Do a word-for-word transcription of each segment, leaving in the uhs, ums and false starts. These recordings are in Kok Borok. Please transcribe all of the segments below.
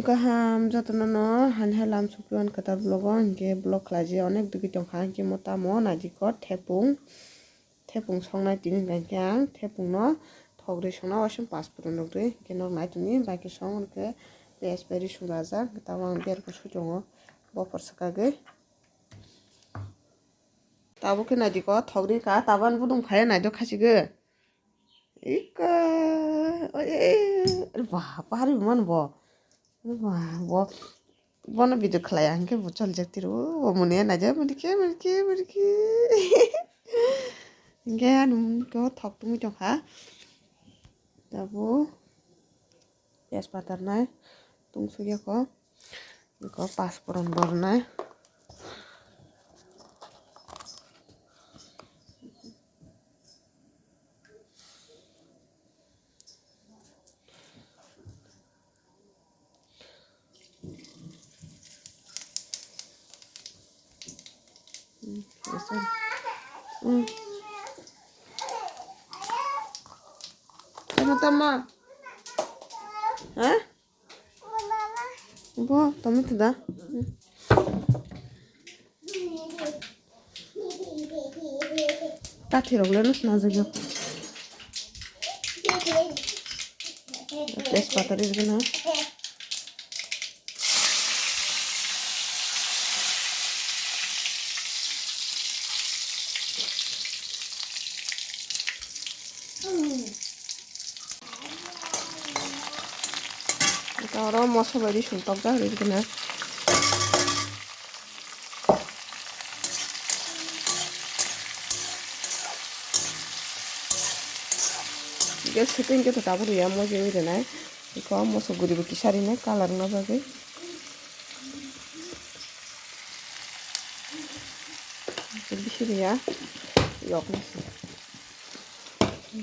Kaham jotono no hani hai lam sukphi man kwtal vlog o, hinkhe vlog khlai je onek dugui tongkha, hinkhe mo tamo naidi kok thepung, thepung songnai tini hinkhe ang thepung no thok rwi songna waisa pasphuran rok rwi hinkhe nok nai tini bai khe song hinkhe piyaj bai rwi song rajak, tamo ang berbo sui tongo bopor swkagwi. Tabuk khe naidi kok thok rikha, tabuk ani budung phaiya naidi khachigo. Ika, oi, eh, ba, pari man bo. Ba, bo, bono video khlai ang khe bo chol jak tiro. O mone naidi, mone khe, mone khe, mone khe. Hinkhe ani kok thok tungwi tongkha. Tabuk. Tejpata rwnai, tungsuk ya kok, eko pasphuran bo rwnai. Hmm, biasa. Hmm. Tama, tama. Hah? Bo, tomato da. Kathi rok le nw sna jagwi. Tejpata ri rwgwna. Oro moso bai ri song tokjak ri gana. Gas setting khe to tabuk riya, moji wi rinai. Iko moso guri bo kisa rinai, colour wngna bagwi. Bisi riya, yok nisi.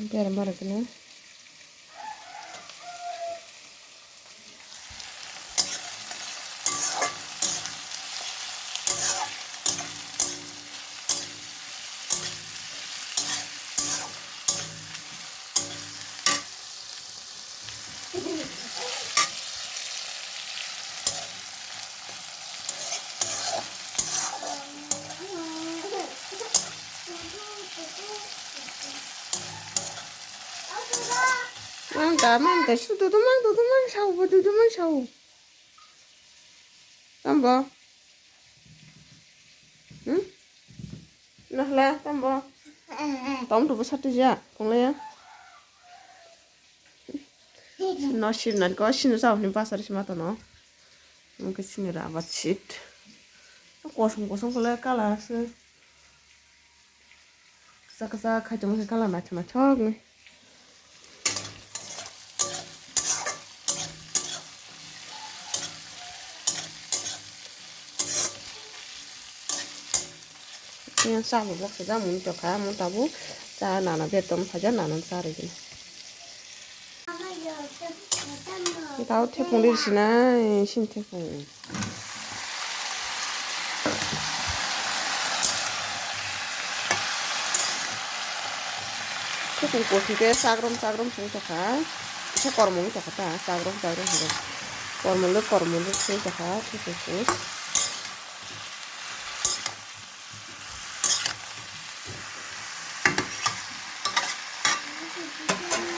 Berma rwgwna. Mang ta, mang ta, su dudu mang, dudu mang, sau bo, dudu mang, sau. Tambo? Hmm? Nahla, tambo? Tom tu bo satu ja, konglaya. No sirnani ko sinu sa hwnwi bwsari sima tono. Wngkhe sini rubber sheet. Kosom kosom kole colour se. Kwchak kwchak khai tongma khe colour naithok naithok ni. Yang sa bo boksa ja mung tokha, mung tabuk cha nana betom phaja nana cha rwgwna. Tao thepung ri sinai, sin thepung. Thepung kusu khe chakrom chakrom sung tokha. Khe kormo wng tokha ta, chakrom chakrom hinwi. Kormo le kormo le sung tokha, thepung kus.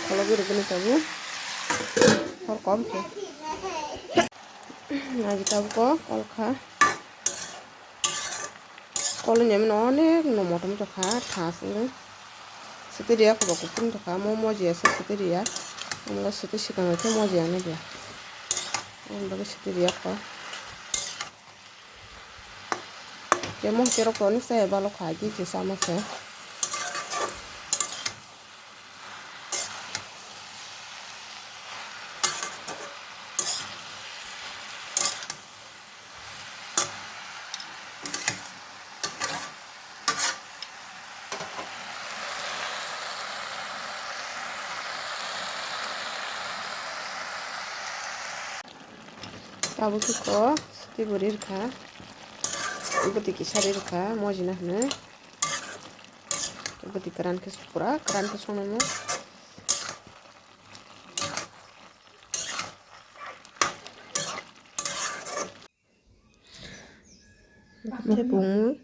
Kholobwi rwgwni tabuk hor kom khe. Naji tabuk o kol kha. Kol ni mano onek no motom tokha, thas wngwi. Site riya kobo kuphur tokha, mo mojiya se site riya. Omo site swkang khe mojiya nw dia. Omo bagwi site riya kho. Tei mo hwnkhe rok toni se balo khai di se sama se. Tabuk khe kok site bo ri rwkha, bwtwi kisa ri rwkha mojina hinwi. Bwtwi kwran khe pura kwran khe songnaino. Mukhe pungwi.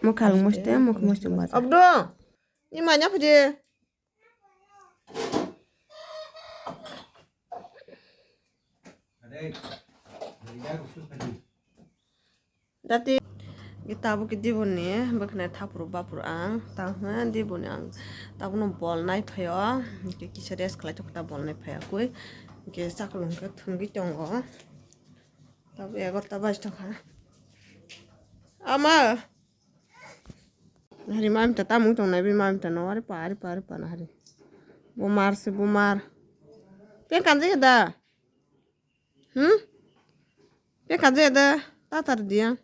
Mukha lung muste, mukhe muste baja. Abdo. Ni manya phide. Dati. Kita abo ke diboni, bwkhwnai thapuru bapuru ang. Tang hwnwi diboni ang. Tabukno bol nai phaio. Kisa rest khlai thok ta bol nai phaiya kwi. Ke chakwlwng khe thwngwi tongo. Tabuk egarota baji tongkha. Ama. Hari mamita tamung tongnai bi mamita no ari pa ari pa ari pa na hari. Bumar se bumar. Pe kanjai da. Hmm? Pe kanjai da. Tatar dia.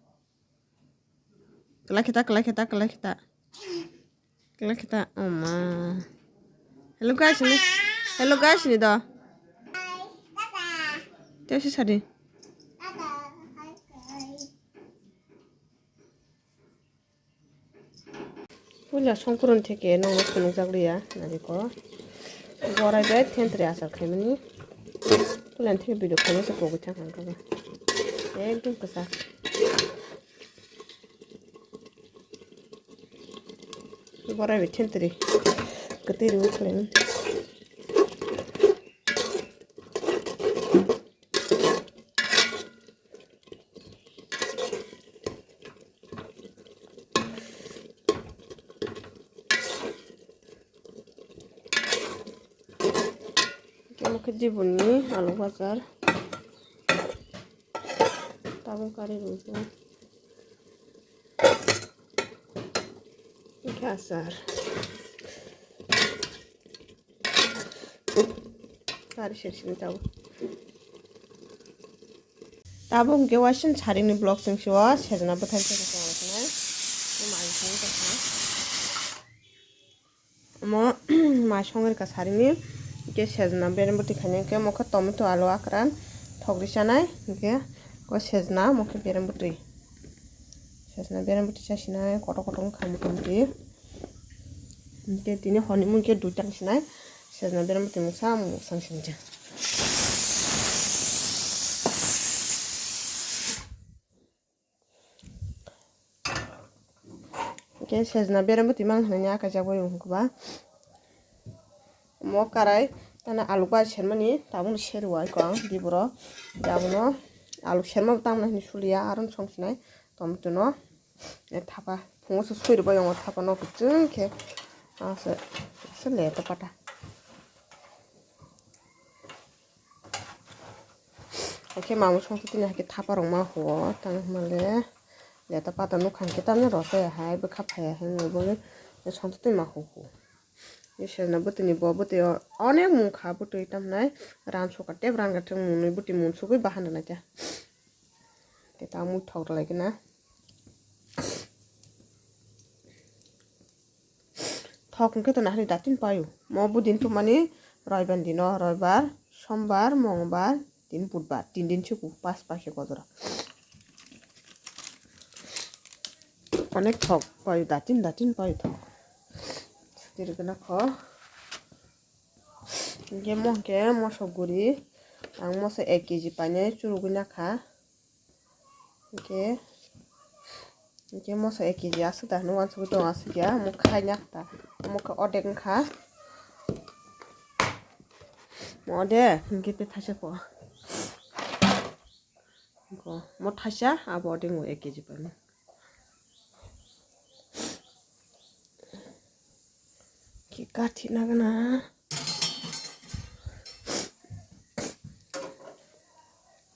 Kelai kita, kelai kita, kelai kita. Kela kita, oma. Hello guys ni. Hello guys ni do. Tesi sadi. Puila songkurun theke nongno phunukjak liya, nari ko. Borai bai thentri achar khaimani. Puila theke video khaimani se pogwi thang kha. Ekdom kwchak. Borai bai thentri. Kwtwi rwi khlaimani. Omo khe diboni alu bajar. Tabuk kari rwkha. Omo khe achar. Kari sesini tabuk. Tabuk hwnkhe waising saringni vlog chwng siwo sejna bwthai sari tongo. Omo mai songwi tongkha saringni. Hwnkhe sejna berem bwtwi khaina hwnkhe omo khe tomato alu akran thok ri chanai. Hwnkhe o sejna omo khe berem bwtwi. Sejna berem bwtwi chasinai kotor kotor wngkha motamoti. Hwnkhe tini hwnwi mui khe duitang sinai. Sejna berem bwtwi mungsa mungsa singcha. Hwnkhe sejna berem bwtwi mang hinwi aka jak bai wngkha ba. Omo karai tani alu bai sermani tabukno serwi kho ang diboro. Abono alu serma bo tangmani hinwi suliya aro song sinai tomato no. E thapa phungo se sui rwbai tongo thapa no kwchwng khe. Ase se leto pata. Hakhe mamo songtwi tini hakhe thapa rok ma huo tang hwnle leto pata nukha hwnkhe tamni rosai hai bwkha phaiya hai wngwi songtwi tini ma hu hu. Sejna bwtwini bo bwtwi o onek mung kha bwtwi tamnai ran suka tep ran gathang mung nwi bwtwi mung sugwi bahan rwnaikha. Tei ta mui thok rwlaikhe na. Thok hwnkhe to nahani datin paio. Mo budin tumani roibar dino, roibar, sombar, mongbar, tin budbar, tin din suku pas paikhe gojora. Onek thok paio, datin datin paio thok. Sutiri gana kho. Hwnkhe mo hwnkhe moso guri. Ang moso ek kg painai churugwi nakha. Hwnkhe, hwnkhe moso ek kg aswk da hwnwi uansugwi tongo aswk ya. Omo khaina kha ta. Omo khe odek wngkha. Mo de hwnkhe tei thaisa ko. Ko, mo thaisa abo odek mo ek kg painai. Ki kathi nagana.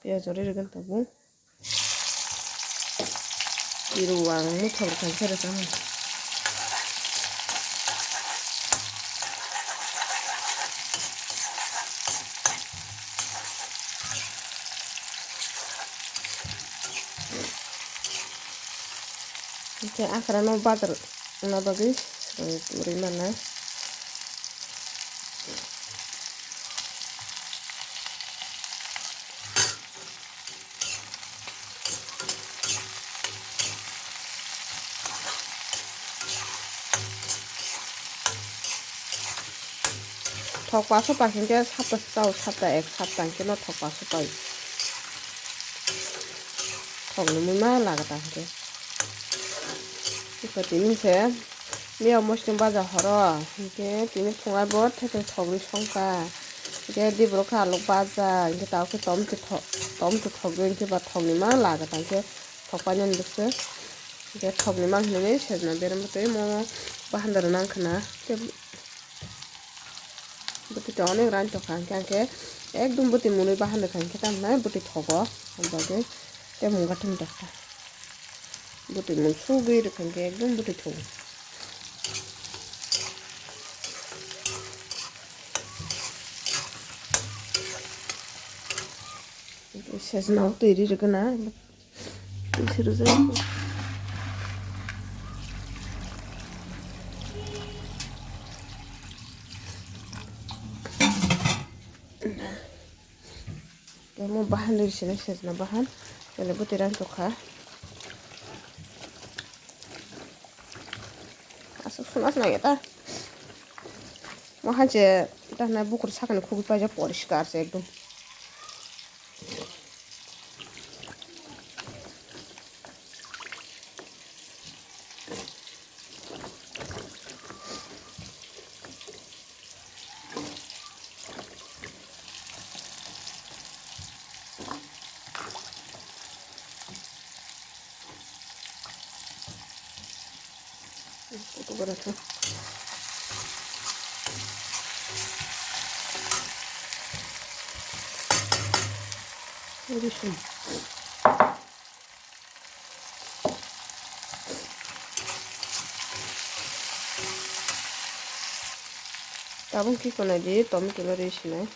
Piyaj ori rwgwk tabuk. Kiru ang muthok rwkha khe rwkha. Hwnkhe akhra no bazar na bagwi swkang rwi mannai. Thok paso pa hwnkhe sapta sapta o sapta ek sapta hwnkhe no thok paso pai. Thok ni mui ma laga ta hwnkhe. Tini se miya mosni baja horo, hinkhe tini phungai bo thethok thokni songkha, hinkhe diboro khe alok baja, hinkhe tao khe tom twi thok, tom twi thokgwi hinkhe ba thokni ma laga tangkhe thokpainani bwswk, hinkhe thokni ma hinwi sejna berem bwtwi mo bahan dara nangkhwna. Bwtwi to onek rani tokha, hinkhe, hinkhe ekdom bwtwi mwnwi bahan rwkha, hinkhe tamo hinai bwtwi thogo, o bagwi tei mungga thung tokha. Bwtwi mung sugwi rwkha, hinkhe ekdom bwtwi thung. Sejna o twi ri rwgwna. Twi se rwjak. Tei mo bahan rwi sini sejna bahan. Belai bwtwi rang tokha. Aswk suna se nai ta. Mo hai je ta na bukur sakani khugwi paijak poriskar se ekdom. Tabuk khe konai di tomato no rwi sinai.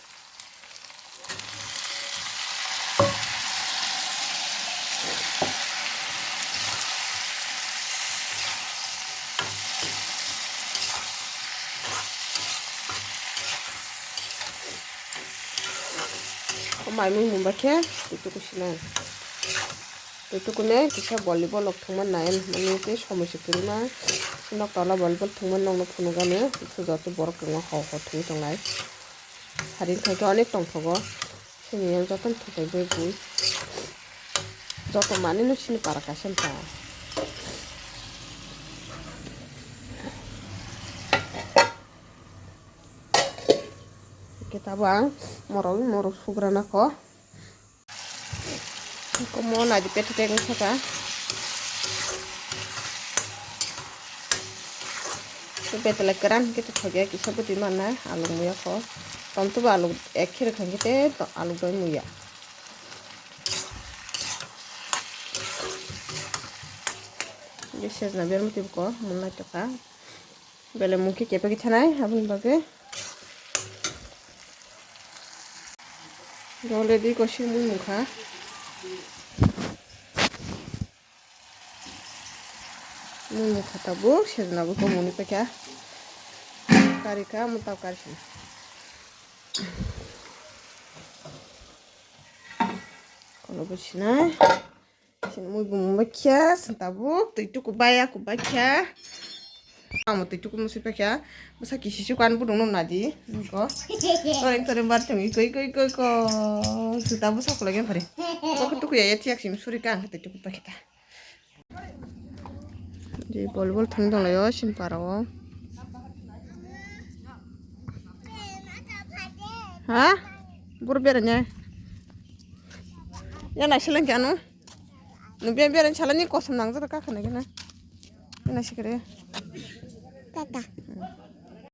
O mai mui mungba khe twi tuku sinai. Twi tukune kisa volleyball rok thwngma nai mani tei somoi se kwrwima. Nok tola volleyball thwngma nokno phunukgani kisa joto borok kwbangma hor hor thwngwi tongnai. Sari wngkha khe onek tongthogo. Chini yang jotono thwtai bui bui. Joto manwi no chini para kaisa wngkha. Hwnkhe tabuk ang morok, morok sugrana kho. Komo naidi pethe tengwi saka. Betla kwran hwnkhe to thokya kisa bwtwi manna alok muya kho. Tomtwbo alok ek khe rwkha hwnkhe tei alok doi muya. Hwnkhe sejna berma twi kho mwnai tokha. Belai mungkhe kepha khe thanai aboni bagwi. Already kosi mui mungkha. Mui mungkha tabuk sejna bo komoni paikha. Karikha mui tabuk karikha. Kono bo sinai. Chini mui bo mungbai kha, chwng tabuk twi tuku baya kubai kha. Amo twi tuku musi pai kha. Bwsa kisi su kan budung no nadi. Ko. Toreng toreng bar thung iko iko iko iko. Chwng tabuk sa kulai gen phari. Ko tuku ya ya thiak sim suri ka ang twi tuku pai kha. Di bol bol thung dong layo sim para o. Ha? Bur beranya. Ya na silang kya no? Nubia biaran salani kosom nang jara kakha nai gana. Ina sikare. Kaka.